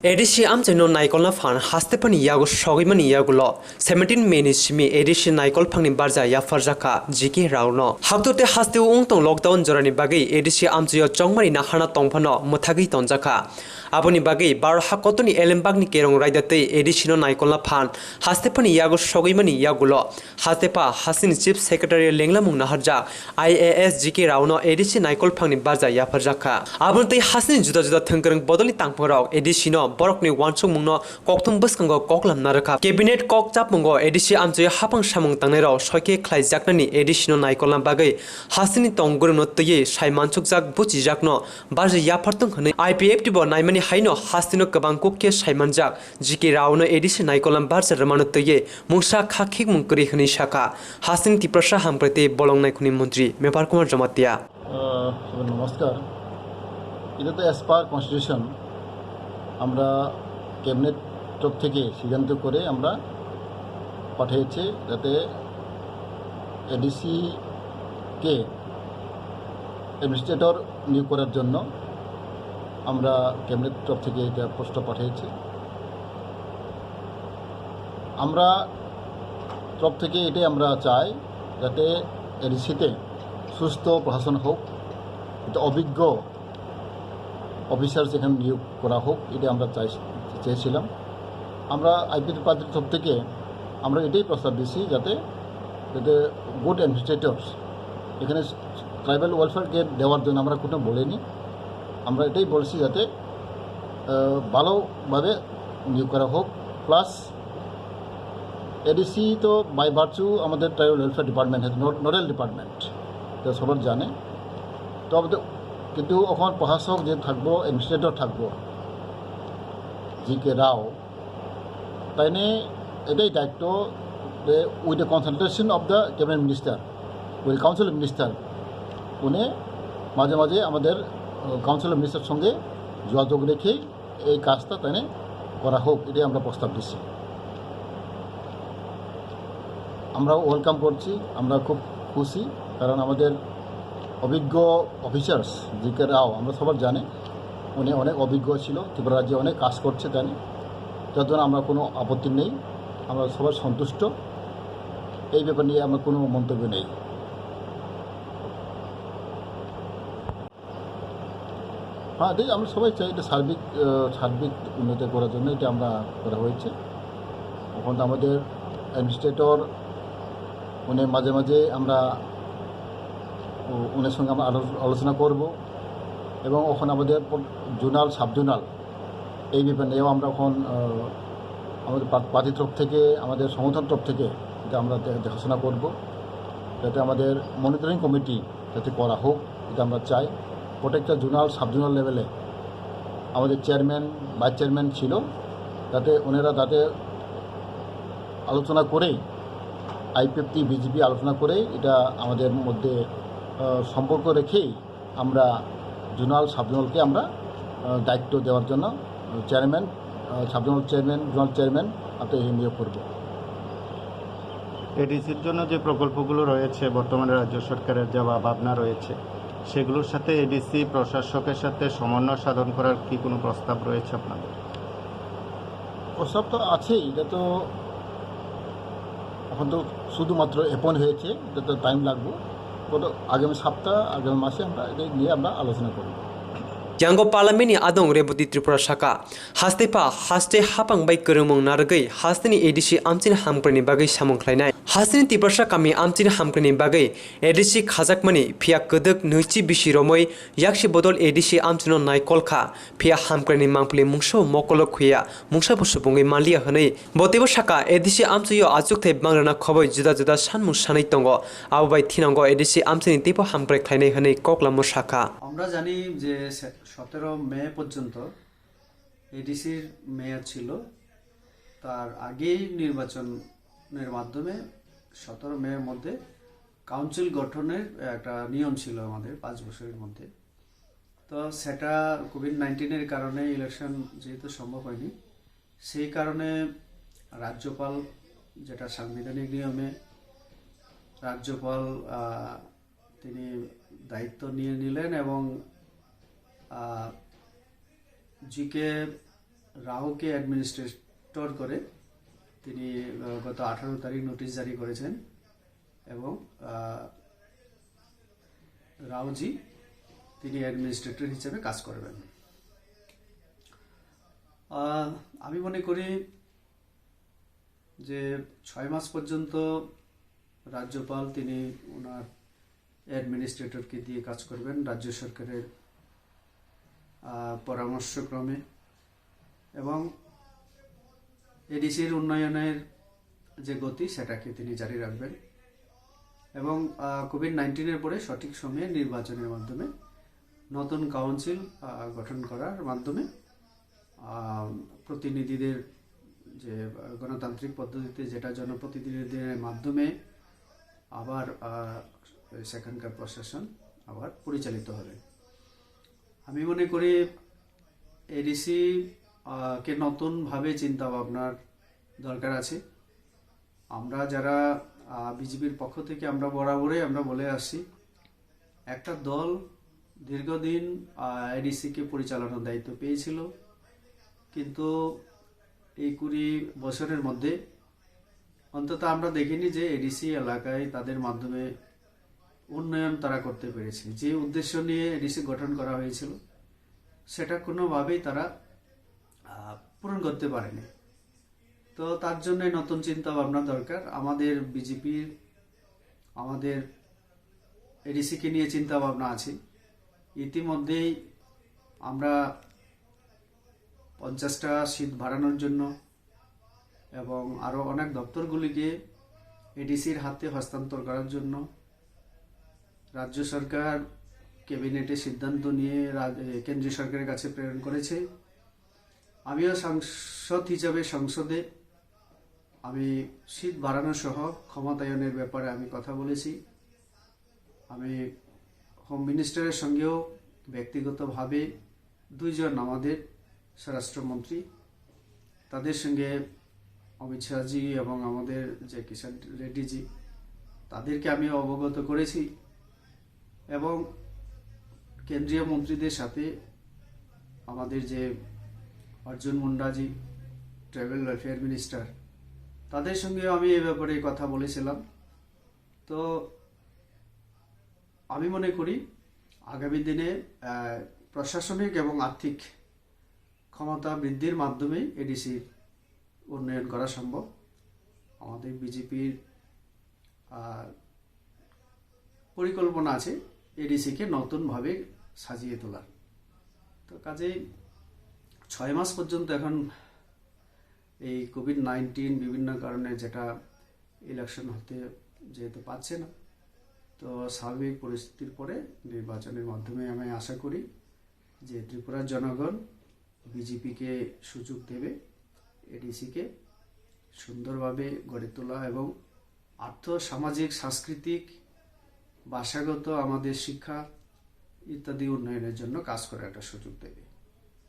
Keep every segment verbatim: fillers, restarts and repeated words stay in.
A D C amchaino naikolna phan haste phani yago sogwimani yagulo seventeen May ni simi A D C naikol phangni barja yapharjakha G K Rao no. Haktorte hasteo wngtong lockdown jorani bagwi A D C amchaio chongmani naharna tongphano mwthagwi tonjakha. Aboni bagwi Bharat hakotorni elembakni kerong raida tei A D C no naikolna phan haste phani yago sogwimani yagulo Hastepha hasteni Chief Secretary lenglamung naharjak I A S G K Rao no A D C naikol phangni barja yapharjak kha. Aboni tei hasteni juda juda thwngkwrwng bodolni tangphungrok A D C no borokni uansukmungno kokthum bwskango koklam narwkha. Cabinet kok chapmungo A D C amchaio hapang samung tangnairok soikhe khlaijaknani A D C no naikolna bagwi hasteni tong gurungno twiwi sai mansukjak buchijakno barja yaphartung hwnwi I P F T bo naimani haino hasteno kwbang kuk khe sai manjak. G K Rao no A D C naikolna barja rwmano twiwi mungsa kha khikmung kwrwi hwnwi sakha hasteni Tiprasa hamkrai tei bolong naikhungni montri Mepar Kumar Jamatia. আহ, সবাই নমস্কার। এটা তো as per constitution আমরা ক্যাবিনেট তরফ থেকে সিদ্ধান্ত করে আমরা পাঠিয়েছি, যাতে এডিসিকে অ্যাডমিনিস্ট্রেটর নিয়োগ করার জন্য আমরা ক্যাবিনেট তরফ থেকে এটা প্রস্তাব পাঠিয়েছি। আমরা তরফ থেকে এটাই আমরা চাই, যাতে এডিসিতে সুস্থ প্রশাসন হোক, একটা অভিজ্ঞ অফিসার এখানে নিয়োগ করা হোক, এটা আমরা চাই, চেয়েছিলাম। আমরা আইপিএফ পার্টির তরফ থেকে আমরা এটাই প্রস্তাব দিচ্ছি, যাতে, যাতে গুড অ্যাডমিনিস্ট্রেটরস এখানে ট্রাইবাল ওয়েলফেয়ারকে দেওয়ার জন্য আমরা কোনো বলিনি। আমরা এটাই বলছি, যাতে আহ, ভালোভাবে নিয়োগ করা হোক। প্লাস এডিসি তো বাই ভার্চু আমাদের tribal welfare department, nodal department, তো সবার জানে। তো আমাদের, কিন্তু এখন প্রশাসক যে থাকবো, অ্যাডমিনিস্ট্রেটর থাকবো, জি কে রাও, তাইনে এটাই দায়িত্ব, যে with the consultation of the cabinet minister, with council minister, উনি মাঝে মাঝে আমাদের কাউন্সিল মিনিস্টার সঙ্গে যোগাযোগ রেখেই এই কাজটা তাইনে করা হোক, এটাই আমরা প্রস্তাব দিচ্ছি। আমরাও ওয়েলকাম করছি, আমরা খুব খুশি, কারণ আমাদের অভিজ্ঞ অফিসার্স জি কে রাও, আমরা সবার জানি, উনি অনেক অভিজ্ঞ ছিল, ত্রিপুরা রাজ্যে অনেক কাজ করছে তাইনে, যার জন্য আমরা কোনো আপত্তি নেই, আমরা সবাই সন্তুষ্ট। এই ব্যাপার নিয়ে আমার কোনো মন্তব্য নেই। হ্যাঁ, এটাই আমরা সবাই চাই, এটা সার্বিক, আহ, সার্বিক উন্নতি করার জন্য এটা আমরা করা হয়েছে। এখন তো আমাদের অ্যাডমিনিস্ট্রেটর, উনি মাঝে মাঝে আমরা, উ-, উনার সঙ্গে আমরা আলো-, আলোচনা করব এবং এখন আমাদের প-, জোনাল, সাব জোনাল, এই ব্যাপার নিয়েও আমরা এখন, আহ, আমাদের পা-, পার্টির তরফ থেকে, আমাদের সংগঠন তরফ থেকে এটা আমরা দে-, দেখাশোনা করব, যাতে আমাদের মনিটরিং কমিটি যাতে করা হোক, এটা আমরা চাই। প্রত্যেকটা জোনাল, সাব জোনাল লেভেলে আমাদের চেয়ারম্যান, ভাইস চেয়ারম্যান ছিল, যাতে ওনারা যাতে আলোচনা করেই, আইপিএফটি, বিজেপি আলোচনা করেই এটা আমাদের মধ্যে, আহ, সম্পর্ক রেখেই আমরা জোনাল, সাব জোনালকে আমরা, আহ, দায়িত্ব দেওয়ার জন্য chairman, ah, sub zonal chairman, zonal chairman আমরা নিয়োগ করব। এডিসির জন্য যে প্রকল্পগুলো রয়েছে, বর্তমানে রাজ্য সরকারের যা বা-, ভাবনা রয়েছে, সেগুলোর সাথে এডিসি প্রশাসকের সাথে সমন্বয় সাধন করার কি কোনো প্রস্তাব রয়েছে আপনাদের? প্রস্তাব তো আছেই, এটা তো এখন তো শুধুমাত্র অ্যাপয়েন্ট হয়েছে, এটা তো টাইম লাগবে। কত আগামী সপ্তাহ, আগামী মাসে আমরা এটা নিয়ে আমরা আলোচনা করব। Yango Parliament ni adong Reboti Tripura saka, haste pha, haste hapang bai kwrwngmung narwgwi, haste ni A D C amchini hamkrai ni bagwi samung khlainai. Haste ni Tiprasa kami amchini hamkrai ni bagwi A D C khajakmani phiya kwdwk nwichi bisi romwi yaksi bodol A D C amchino naikol kha, phiya hamkrai ni mangpili mungsa bo mokolo khuya, mungsa bo subungwi manliya hwnwi. Bo teibo saka, A D C amchaio achukthai bangrana khoboi juda juda sanmung sanwi tongo, abo bai thinango A D C amchaini teibo hamkrai khlainai hwnwi koklamo sakha. আমরা জানি যে সে-, সতেরো মে পর্যন্ত এডিসির মেয়াদ ছিল, তার আগেই নির্বাচনের মাধ্যমে সতেরো মের মধ্যে কাউন্সিল গঠনের একটা নিয়ম ছিল আমাদের পাঁচ বছরের মধ্যে। তো সেটা কোভিড নাইন্টিনের কারণে ইলেকশন যেহেতু সম্ভব হয়নি, সেই কারণে রাজ্যপাল, যেটা সাংবিধানিক নিয়মে রাজ্যপাল, আহ, তিনি দায়িত্ব নিয়ে নিলেন এবং, আহ, জি কে রাওকে অ্যাডমিনিস্ট্রেটর করে তিনি, আহ, গত আঠারো তারিখ নোটিশ জারি করেছেন এবং, আহ, রাওজি তিনি অ্যাডমিনিস্ট্রেটর হিসেবে কাজ করবেন। আহ, আমি মনে করি যে ছয় মাস পর্যন্ত রাজ্যপাল তিনি ওনার অ্যাডমিনিস্ট্রেটরকে দিয়ে কাজ করবেন রাজ্য সরকারের, আহ, পরামর্শক্রমে। এবং এডিসির উন্নয়নের যে গতি, সেটাকে তিনি জারি রাখবেন। এবং, আহ, কোভিড নাইন্টিনের পরে সঠিক সময়ে নির্বাচনের মাধ্যমে নতুন কাউন্সিল, আহ, গঠন করার মাধ্যমে, আহ, প্রতিনিধিদের যে, আহ, গণতান্ত্রিক পদ্ধতিতে যেটা জনপ্রতিনিধিদের মাধ্যমে আবার, আহ, সেখানকার প্রশাসন আবার পরিচালিত হবে। আমি মনে করি এডিসি, আহ, কে নতুনভাবে চিন্তা ভাবনার দরকার আছে। আমরা যারা, আহ, বিজেপির পক্ষ থেকে আমরা বরাবরই আমরা বলে আসছি, একটা দল দীর্ঘদিন, আহ, এডিসি কে পরিচালনার দায়িত্ব পেয়েছিল, কিন্তু এই কুড়ি বছরের মধ্যে অন্তত আমরা দেখিনি যে এডিসি এলাকায় তাদের মাধ্যমে উন্নয়ন তারা করতে পেরেছে। যে উদ্দেশ্য নিয়ে এডিসি গঠন করা হয়েছিল, সেটা কোনোভাবেই তারা, আহ, পূরণ করতে পারেনি। তো তার জন্য নতুন চিন্তা ভাবনা দরকার। আমাদের বিজেপির, আমাদের এডিসিকে নিয়ে চিন্তা ভাবনা আছে। ইতিমধ্যেই আমরা পঞ্চাশটা সিট বাড়ানোর জন্য এবং আরও অনেক দপ্তরগুলিকে এডিসির হাতে হস্তান্তর করার জন্য রাজ্য সরকার ক্যাবিনেটে সিদ্ধান্ত নিয়ে রা-, এ, কেন্দ্রীয় সরকারের কাছে প্রেরণ করেছে। আমিও সাংসদ হিসাবে সংসদে আমি সিট বাড়ানো সহ ক্ষমতায়নের ব্যাপারে আমি কথা বলেছি। আমি হোম মিনিস্টারের সঙ্গেও ব্যক্তিগতভাবে দুইজন আমাদের স্বরাষ্ট্রমন্ত্রী, তাদের সঙ্গে অমিত শাহজি এবং আমাদের যে কিষাণ রেড্ডিজি, তাদেরকে আমি অবগত করেছি এবং কেন্দ্রীয় মন্ত্রীদের সাথে আমাদের যে অর্জুন মুন্ডাজি, ট্রাইবাল ওয়েলফেয়ার মিনিস্টার, তাদের সঙ্গেও আমি এ ব্যাপারে কথা বলেছিলাম। তো আমি মনে করি আগামী দিনে, আহ, প্রশাসনিক এবং আর্থিক ক্ষমতা বৃদ্ধির মাধ্যমে এডিসির উন্নয়ন করা সম্ভব। আমাদের বিজেপির, আহ, পরিকল্পনা আছে এডিসিকে নতুনভাবে সাজিয়ে তোলার। তো কাজেই ছয় মাস পর্যন্ত এখন এই কোভিড নাইন্টিন বিভিন্ন কারণে যেটা ইলেকশন হতে যেহেতু পারছে না, তো স্বাভাবিক পরিস্থিতির পরে নির্বাচনের মাধ্যমে আমি আশা করি যে ত্রিপুরার জনগণ বিজেপিকে সুযোগ দেবে, এডিসিকে সুন্দরভাবে গড়ে তোলা এবং আর্থ সামাজিক সাংস্কৃতিক ভাষাগত আমাদের শিক্ষা ইত্যাদি উন্নয়নের জন্য কাজ করার একটা সুযোগ দেবে।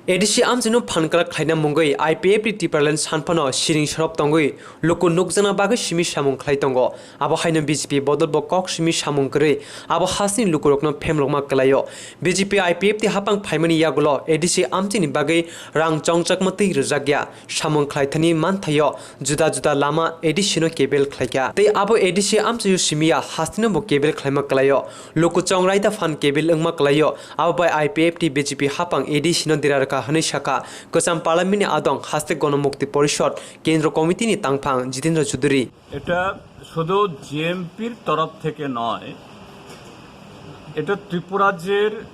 ADC amchino phankrak khlaina mungwi IPFT Tipraland sanphano siring sorop tongwi luku nukjakna bagwi simi samung khlai tongo. Abo haino BJP bodol bo kok simi samung kwrwi abo hasteni lukurokno phemlokma kwlaio. BJP IPFT haphang phaimani yagulo ADC amchini bagwi rang chongchakma twi rwjakya. Samung khlaithani manthaio juda juda lama ADC no kebel khlaikha. Tei abo ADC amchaio simiya hasteni bo kebel khlaima kwlaio. Luku chong raida phan kebel wngma kwlaio. Abo bai IPFT BJP haphang ADC no dera rwkha hwnwi sakha. Kwcham Parliament ni adong haste Gonomukti Porishod Kendro Committee ni tangphang Jitendra Chaudhary. এটা শুধু জিএমপির তরফ থেকে নয়, এটা ত্রিপুরাজ্যের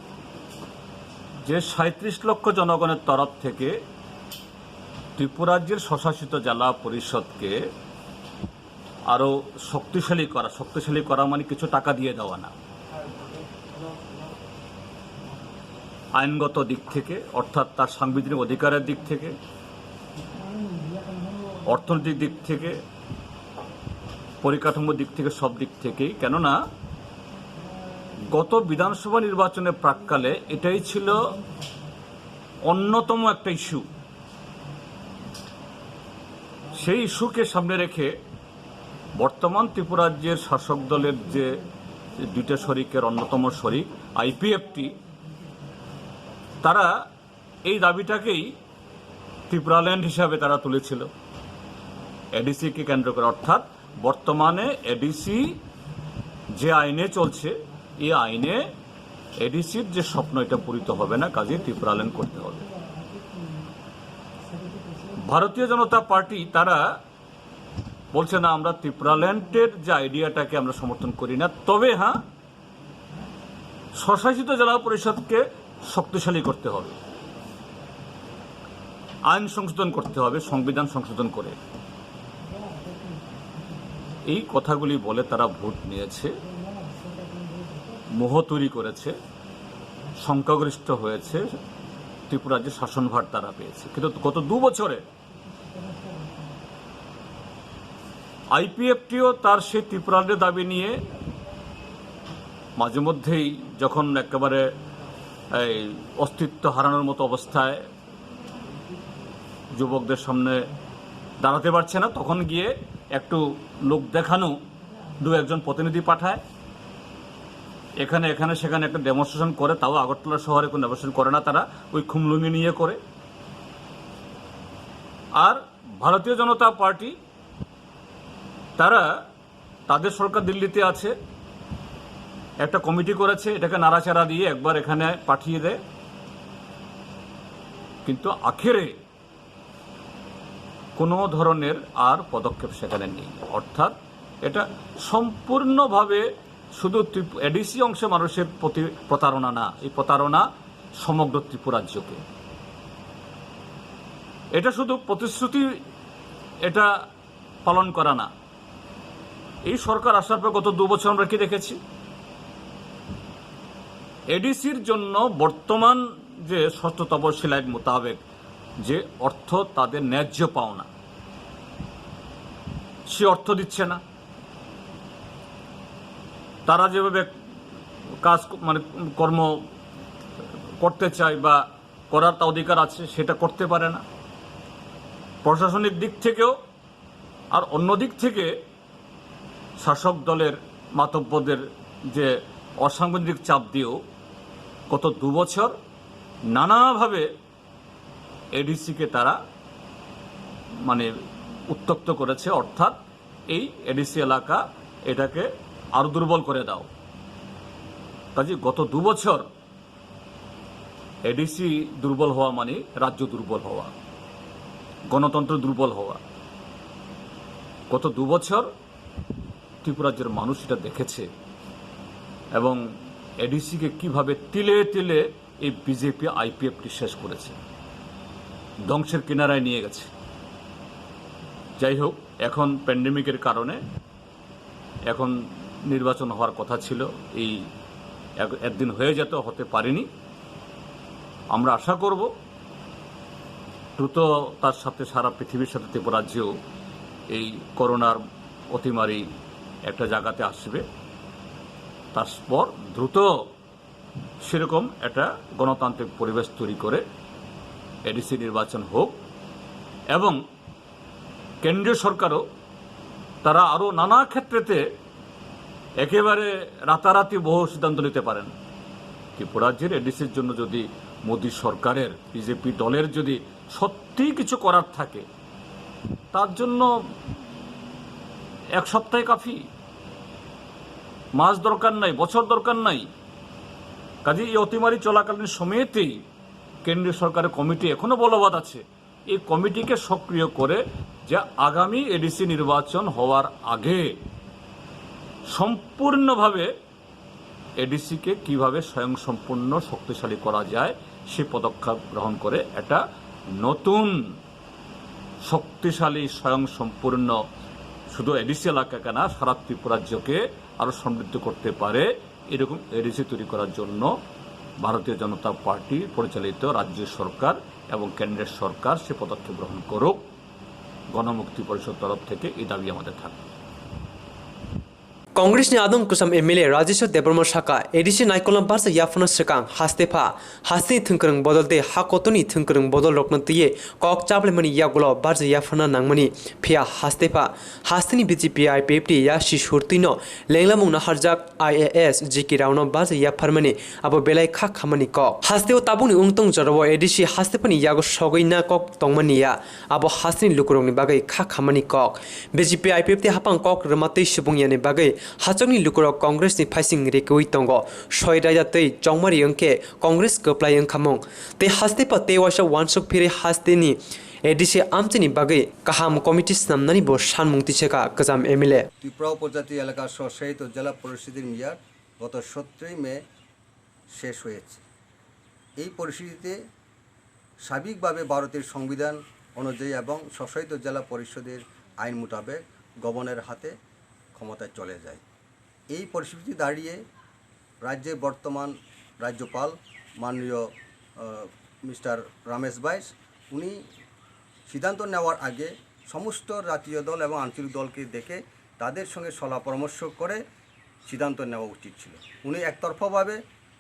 যে সাঁইত্রিশ লক্ষ জনগণের তরফ থেকে ত্রিপুরাজ্যের স্বশাসিত জেলা পরিষদকে আরও শক্তিশালী করা। শক্তিশালী করা মানে কিছু টাকা দিয়ে দেওয়া না, আইনগত দিক থেকে, অর্থাৎ তার সাংবিধানিক অধিকারের দিক থেকে, অর্থনৈতিক দিক থেকে, পরিকাঠামোর দিক থেকে, সব দিক থেকেই। কেননা গত বিধানসভা নির্বাচনের প্রাক্কালে এটাই ছিল অন্যতম একটা ইস্যু। সেই ইস্যুকে সামনে রেখে বর্তমান ত্রিপুরা রাজ্যের শাসক দলের যে দুইটা শরিকের অন্যতম শরিক আইপিএফটি, তারা এই দাবিটাকেই ত্রিপুরাল্যান্ড হিসাবে তারা তুলেছিল এডিসি কে কেন্দ্র করে। অর্থাৎ বর্তমানে এডিসি যে আইনে চলছে, এই আইনে এডিসির যে স্বপ্ন, এটা পূরিত হবে না, কাজেই ত্রিপুরাল্যান্ড করতে হবে। ভারতীয় জনতা পার্টি তারা বলছে, "না, আমরা ত্রিপুরাল্যান্ডের যে আইডিয়াটাকে আমরা সমর্থন করি না, তবে হ্যাঁ, স্বশাসিত জেলা পরিষদকে শক্তিশালী করতে হবে, আইন সংশোধন করতে হবে, সংবিধান সংশোধন করে।" এই কথাগুলি বলে তারা ভোট নিয়েছে, মোহ তৈরি করেছে, সংখ্যাগরিষ্ঠ হয়েছে, ত্রিপুরার যে শাসনভার তারা পেয়েছে। কিন্তু গত দু বছরে আইপিএফটিও তার সেই ত্রিপুরাল্যান্ডের দাবি নিয়ে মাঝে মধ্যেই যখন একেবারে এই অস্তিত্ব হারানোর মতো অবস্থায় যুবকদের সামনে দাঁড়াতে পারছে না, তখন গিয়ে একটু লোক দেখানো দু একজন প্রতিনিধি পাঠায়, এখানে এখানে সেখানে একটা ডেমনস্ট্রেশন করে, তাও আগরতলা শহরে কোনো ডেমনস্ট্রেশন করে না তারা, ওই খুমলুঙ্গি নিয়ে করে। আর ভারতীয় জনতা পার্টি তারা তাদের সরকার দিল্লিতে আছে, একটা কমিটি করেছে, এটাকে নাড়াচাড়া দিয়ে একবার এখানে পাঠিয়ে দেয়, কিন্তু আখেরে কোনো ধরনের আর পদক্ষেপ সেখানে নেই। অর্থাৎ এটা সম্পূর্ণভাবে শুধু ত্রিপ-, এডিসি অংশের মানুষের প্রতি প্রতারণা না, এই প্রতারণা সমগ্র ত্রিপুরাজ্যকে। এটা শুধু প্রতিশ্রুতি, এটা পালন করা না। এই সরকার আসার পর গত দু বছর আমরা কি দেখেছি? এডিসির জন্য বর্তমান যে ষষ্ঠতম শিলাইট মোতাবেক যে অর্থ তাদের ন্যায্য পাওনা, সে অর্থ দিচ্ছে না। তারা যেভাবে কাজ ক-, মানে কর্ম করতে চায় বা করার তা অধিকার আছে, সেটা করতে পারে না। প্রশাসনিক দিক থেকেও, আর অন্য দিক থেকে শাসক দলের মাতব্বরদের যে অসাংবিধানিক চাপ দিয়েও গত দু বছর নানাভাবে এডিসিকে তারা মানে উত্তক্ত করেছে, অর্থাৎ এই এডিসি এলাকা এটাকে আরো দুর্বল করে দাও। কাজে গত দু বছর এডিসি দুর্বল হওয়া মানে রাজ্য দুর্বল হওয়া, গণতন্ত্র দুর্বল হওয়া। গত দু বছর ত্রিপুরাজ্যের মানুষ এটা দেখেছে এবং এডিসিকে কিভাবে তিলে তিলে এই বিজেপি আইপিএফটি শেষ করেছে, ধ্বংসের কিনারায় নিয়ে গেছে। যাই হোক, এখন প্যান্ডেমিকের কারণে এখন নির্বাচন হওয়ার কথা ছিল, এই এক-, একদিন হয়ে যেত, হতে পারেনি। আমরা আশা করব দ্রুত তার সাথে সারা পৃথিবীর সাথে ত্রিপুরাজ্যেও এই করোনার অতিমারি একটা জায়গাতে আসবে। তারপর দ্রুত সেরকম একটা গণতান্ত্রিক পরিবেশ তৈরি করে এডিসি নির্বাচন হোক এবং কেন্দ্রীয় সরকারও তারা আরও নানা ক্ষেত্রেতে একেবারে রাতারাতি বহু সিদ্ধান্ত নিতে পারেন। ত্রিপুরাজ্যের এডিসির জন্য যদি মোদী সরকারের, বিজেপি দলের যদি সত্যিই কিছু করার থাকে, তার জন্য এক সপ্তাহে কাফি, মাস দরকার নাই, বছর দরকার নাই। কাজেই এই অতিমারি চলাকালীন সময়তেই কেন্দ্রীয় সরকারের কমিটি এখনো বলবৎ আছে, এই কমিটিকে সক্রিয় করে যে আগামী এডিসি নির্বাচন হওয়ার আগে সম্পূর্ণভাবে এডিসিকে কিভাবে স্বয়ংসম্পূর্ণ শক্তিশালী করা যায়, সে পদক্ষেপ গ্রহণ করে একটা নতুন শক্তিশালী স্বয়ংসম্পূর্ণ শুধু এডিসি এলাকা কেন, সারা ত্রিপুরাজ্যকে আরও সমৃদ্ধ করতে পারে এরকম এডিসি তৈরি করার জন্য ভারতীয় জনতা পার্টি পরিচালিত রাজ্য সরকার এবং কেন্দ্রের সরকার সে পদক্ষেপ গ্রহণ করুক। গণমুক্তি পরিষদ তরফ থেকে এই দাবি আমাদের থাকবে। Congress ni adong kwcham M L A Rajeshwar Debbarma saka, A D C naikolno barsa yaphano swkang haste pha, hasteni thwngkwrwng bodol tei ha kotorni thwngkwrwng bodol rokno twiwi kok chaplaimani yagulo barsa yaphano nangmani, phiya haste pha, hasteni B J P I P F T yasi surtwino lenglamung naharjak I A S G K Raono barsa yapharmani abo belai kha khamani kok. Hasteo tabukni wngtong jorao A D C haste phani yago sogwi na kok tongmani ya. Abo hasteni lukurokni bagwi kha khamani kok. B J P I P F T hapang kok rwma tei subung yani bagwi hachokni lukurok Congress ni phaising rikwi tongo. Soi raida tei chongmari wngkhe Congress kwplai wngkhamung. Tei haste pa tei waisa wansuk phiri hasteni A D C amchini bagwi kaham committee snamnani bo sanmung tiseka kwcham M L A. Tripura উপজাতি এলাকা স্বশাসিত জেলা পরিষদের মেয়াদ গত সতেরোই মে শেষ হয়েছে। এই পরিস্থিতিতে সার্বিকভাবে ভারতের সংবিধান অনুযায়ী এবং স্বশাসিত জেলা পরিষদের আইন মোতাবেক গভর্নরের হাতে ক্ষমতা চলে যায়। এই পরিস্থিতি দাঁড়িয়ে রাজ্যের বর্তমান রাজ্যপাল মাননীয়, আহ, মিস্টার রমেশ বাইস, উনি সিদ্ধান্ত নেওয়ার আগে সমস্ত জাতীয় দল এবং আঞ্চলিক দলকে ডেকে তাদের সঙ্গে সলা পরামর্শ করে সিদ্ধান্ত নেওয়া উচিত ছিল। উনি একতরফাভাবে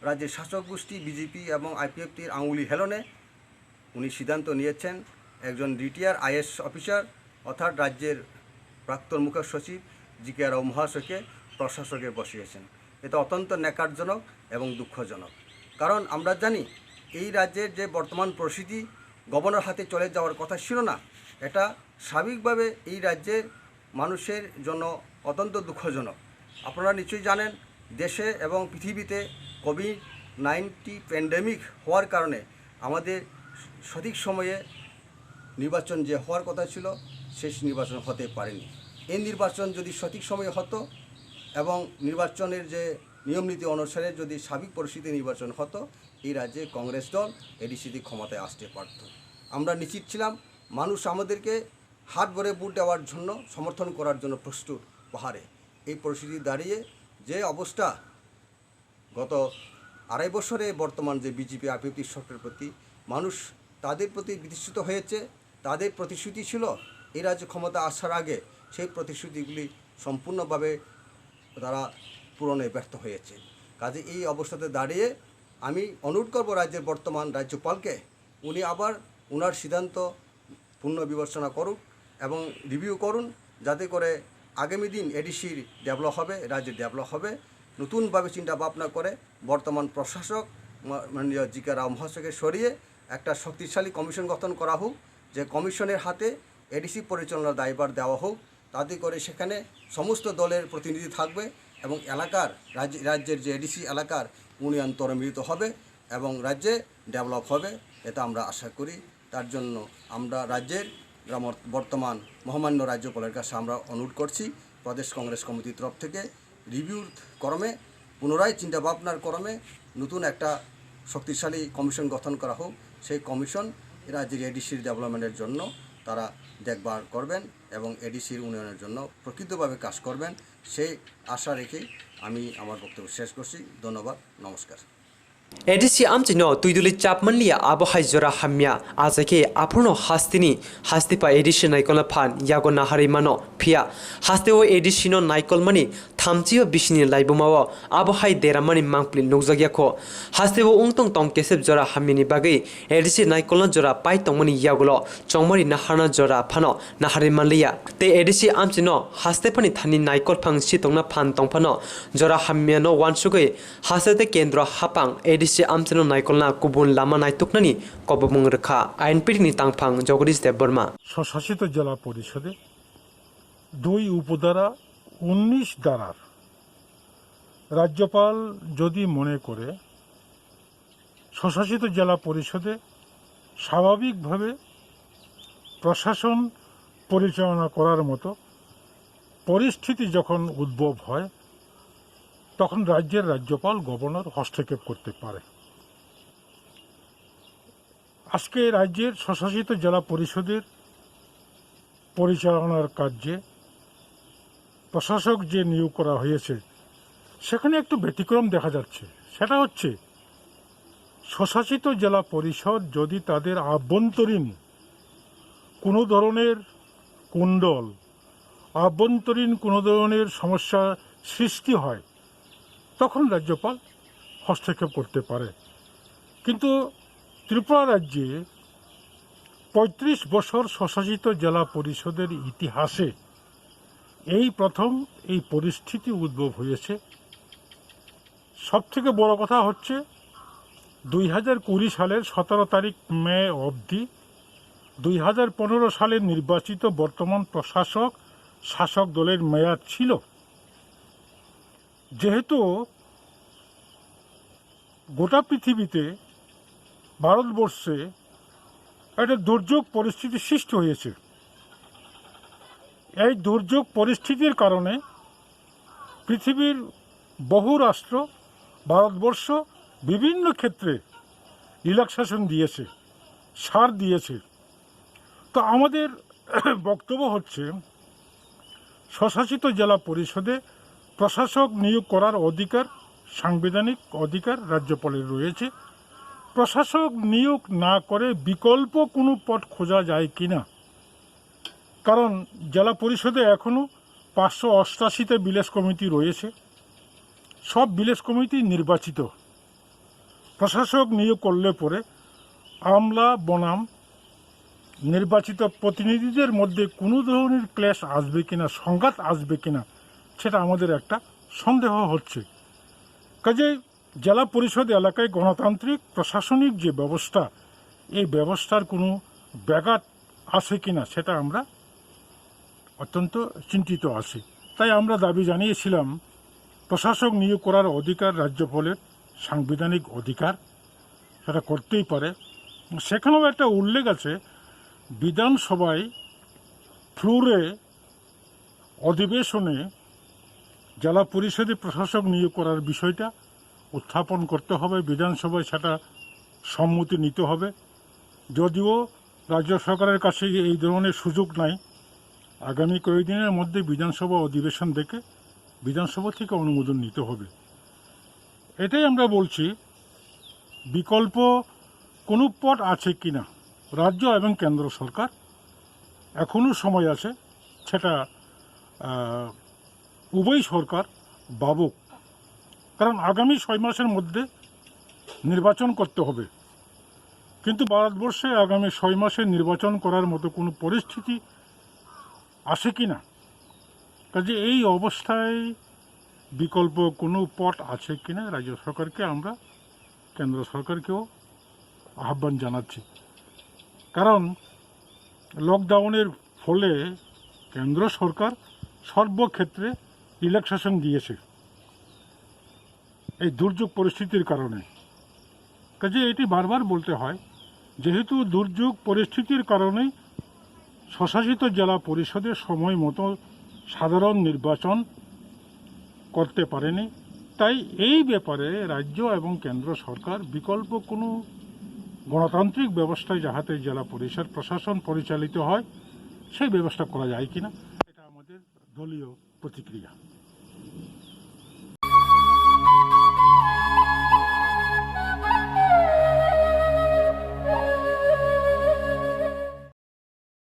রাজ্যের শাসক গোষ্ঠী বিজেপি এবং আইপিএফটির আঙুলি হেলনে উনি সিদ্ধান্ত নিয়েছেন একজন রিটায়ার আইএস অফিসার অর্থাৎ রাজ্যের প্রাক্তন মুখ্য সচিব জি কে রাও মহাশয়কে প্রশাসকে বসিয়েছেন। এটা অত্যন্ত ন্যাকারজনক এবং দুঃখজনক। কারণ আমরা জানি এই রাজ্যের যে বর্তমান পরিস্থিতি গভর্নর হাতে চলে যাওয়ার কথা ছিল না, এটা স্বাভাবিকভাবে এই রাজ্যের মানুষের জন্য অত্যন্ত দুঃখজনক। আপনারা নিশ্চয়ই জানেন, দেশে এবং পৃথিবীতে কোভিড নাইনটিন প্যান্ডেমিক হওয়ার কারণে আমাদের সঠিক সময়ে নির্বাচন যে হওয়ার কথা ছিল, শেষ নির্বাচন হতে পারেনি। এই নির্বাচন যদি সঠিক সময়ে হতো এবং নির্বাচনের যে নিয়ম নীতি অনুসারে যদি সার্বিক পরিস্থিতি নির্বাচন হতো, এই রাজ্যে কংগ্রেস দল এডিসিতে ক্ষমতায় আসতে পারত। আমরা নিশ্চিত ছিলাম মানুষ আমাদেরকে হাত ভরে ভোট দেওয়ার জন্য, সমর্থন করার জন্য প্রস্তুত পাহাড়ে। এই পরিস্থিতি দাঁড়িয়ে যে অবস্থা, গত আড়াই বছরে বর্তমান যে বিজেপি আইপিএফটি সরকারের প্রতি মানুষ তাদের প্রতি বিতৃষ্ণিত হয়েছে, তাদের প্রতিশ্রুতি ছিল এই রাজ্যে ক্ষমতা আসার আগে, সেই প্রতিশ্রুতিগুলি সম্পূর্ণভাবে তারা পূরণে ব্যর্থ হয়েছে। কাজে এই অবস্থাতে দাঁড়িয়ে আমি অনুরোধ করব রাজ্যের বর্তমান রাজ্যপালকে, উনি আবার ওনার সিদ্ধান্ত পুনর্বিবেচনা করুক এবং রিভিউ করুন, যাতে করে আগামী দিন এডিসির ডেভেলপ হবে, রাজ্যের ডেভেলপ হবে। নতুনভাবে চিন্তা ভাবনা করে বর্তমান প্রশাসক মা-, মাননীয় জি কে রাও মহাশয়কে সরিয়ে একটা শক্তিশালী কমিশন গঠন করা হোক, যে কমিশনের হাতে এডিসি পরিচালনার দায়ভার দেওয়া হোক, তাতে করে সেখানে সমস্ত দলের প্রতিনিধি থাকবে এবং এলাকার রাজ্য-, রাজ্যের যে এডিসি এলাকার উন্নয়ন ত্বরান্বিত হবে এবং রাজ্যে ডেভেলপ হবে, এটা আমরা আশা করি। তার জন্য আমরা রাজ্যের গ্রাম-, বর্তমান মহামান্য রাজ্যপালের কাছে আমরা অনুরোধ করছি, প্রদেশ কংগ্রেস কমিটির তরফ থেকে রিভিউর ক্রমে, পুনরায় চিন্তা ভাবনার ক্রমে নতুন একটা শক্তিশালী কমিশন গঠন করা হোক। সেই কমিশন রাজ্যের এডিসির ডেভেলপমেন্টের জন্য তারা দেখভাল করবেন এবং এডিসির উন্নয়নের জন্য প্রকৃতভাবে কাজ করবেন, সেই আশা রেখে আমি আমার বক্তব্য শেষ করছি। ধন্যবাদ, নমস্কার। A D C amchino twiduli chapmanliya abo hai jora hamya, achaikhe aphuno hasteni hastepa A D C naikolna phan yago naharwi mano, phiya hasteo A D C no naikolmani thamchio bisini laibumao abo hai deramani mangpli nukjakya kho. Hasteo wngtong tong kesep jora hamyani bagwi A D C naikolna jora pai tongmani yagulo chongmari naharna jora phano naharwi manliya. Tei A D C amchino hastephani thani naikol phang si tongna phan tongphano jora hamyano wansugwi Haste tei kendro hapang A D C amchino naikolna kubun lama naituknani kobomung rwkha I N P T ni tangphang Jagadish Debbarma. স্বশাসিত জেলা পরিষদে দুই উপধারা উনিশ ধারার রাজ্যপাল যদি মনে করে স্বশাসিত জেলা পরিষদে স্বাভাবিকভাবে প্রশাসন পরিচালনা করার মতো পরিস্থিতি যখন উদ্ভব হয়, তখন রাজ্যের রাজ্যপাল, গভর্নর হস্তক্ষেপ করতে পারে। আজকে রাজ্যের স্বশাসিত জেলা পরিষদের পরিচালনার কার্যে প্রশাসক যে নিয়োগ করা হয়েছে, সেখানে একটু ব্যতিক্রম দেখা যাচ্ছে। সেটা হচ্ছে, স্বশাসিত জেলা পরিষদ যদি তাদের আভ্যন্তরীণ কোনো ধরনের কুণ্ডল, আভ্যন্তরীণ কোনো ধরনের সমস্যা সৃষ্টি হয়, তখন রাজ্যপাল হস্তক্ষেপ করতে পারে। কিন্তু ত্রিপুরা রাজ্যে পঁয়ত্রিশ বছর স্বশাসিত জেলা পরিষদের ইতিহাসে এই প্রথম এই পরিস্থিতি উদ্ভব হয়েছে। সব থেকে বড় কথা হচ্ছে, দুই হাজার কুড়ি সালের সতেরো তারিখ মে অবধি দুই হাজার পনেরো সালের নির্বাচিত বর্তমান প্রশাসক শাসক দলের মেয়াদ ছিল। যেহেতু গোটা পৃথিবীতে, ভারতবর্ষে একটা দুর্যোগ পরিস্থিতি সৃষ্টি হয়েছে, এই দুর্যোগ পরিস্থিতির কারণে পৃথিবীর বহু রাষ্ট্র, ভারতবর্ষ বিভিন্ন ক্ষেত্রে রিল্যাক্সেশন দিয়েছে, ছাড় দিয়েছে। তো আমাদের বক্তব্য হচ্ছে, স্বশাসিত জেলা পরিষদে প্রশাসক নিয়োগ করার অধিকার, সাংবিধানিক অধিকার রাজ্যপালের রয়েছে। প্রশাসক নিয়োগ না করে বিকল্প কোনো পথ খোঁজা যায় কিনা, কারণ জেলা পরিষদে এখনও পাঁচশো অষ্টাশিটা ভিলেজ কমিটি রয়েছে। সব ভিলেজ কমিটি নির্বাচিত। প্রশাসক নিয়োগ করলে পরে আমলা বনাম নির্বাচিত প্রতিনিধিদের মধ্যে কোনো ধরনের ক্লেশ আসবে কিনা, সংঘাত আসবে কিনা, সেটা আমাদের একটা সন্দেহ হচ্ছে। কাজেই জেলা পরিষদ এলাকায় গণতান্ত্রিক প্রশাসনিক যে ব্যবস্থা, এই ব্যবস্থার কোনো ব্যাঘাত আছে কিনা, সেটা আমরা অত্যন্ত চিন্তিত আছি। তাই আমরা দাবি জানিয়েছিলাম, প্রশাসক নিয়োগ করার অধিকার রাজ্যপালের সাংবিধানিক অধিকার, সেটা করতেই পারে। সেখানেও একটা উল্লেখ আছে, বিধানসভায় ফ্লোরে অধিবেশনে জেলা পরিষদে প্রশাসক নিয়োগ করার বিষয়টা উত্থাপন করতে হবে, বিধানসভায় সেটা সম্মতি নিতে হবে। যদিও রাজ্য সরকারের কাছে এই ধরনের সুযোগ নাই, আগামী কয়েকদিনের মধ্যে বিধানসভা অধিবেশন ডেকে বিধানসভা থেকে অনুমোদন নিতে হবে। এটাই আমরা বলছি, বিকল্প কোনো পথ আছে কিনা। রাজ্য এবং কেন্দ্র সরকার এখনও সময় আছে, সেটা, আহ, উভয় সরকার ভাবুক, কারণ আগামী ছয় মাসের মধ্যে নির্বাচন করতে হবে। কিন্তু ভারতবর্ষে আগামী ছয় মাসে নির্বাচন করার মতো কোনো পরিস্থিতি আছে কিনা, কাজে এই অবস্থায় বিকল্প কোনো পথ আছে কিনা, রাজ্য সরকারকে আমরা, কেন্দ্র সরকারকেও আহ্বান জানাচ্ছি। কারণ লকডাউনের ফলে কেন্দ্র সরকার সর্বক্ষেত্রে রিল্যাক্সেশন দিয়েছে এই দুর্যোগ পরিস্থিতির কারণে। কাজে এটি বারবার বলতে হয়, যেহেতু দুর্যোগ পরিস্থিতির কারণে স্বশাসিত জেলা পরিষদে সময় মতো সাধারণ নির্বাচন করতে পারেনি, তাই এই ব্যাপারে রাজ্য এবং কেন্দ্র সরকার বিকল্প কোনো গণতান্ত্রিক ব্যবস্থায় যাহাতে জেলা পরিষদ প্রশাসন পরিচালিত হয়, সেই ব্যবস্থা করা যায় কিনা, এটা আমাদের দলীয় প্রতিক্রিয়া।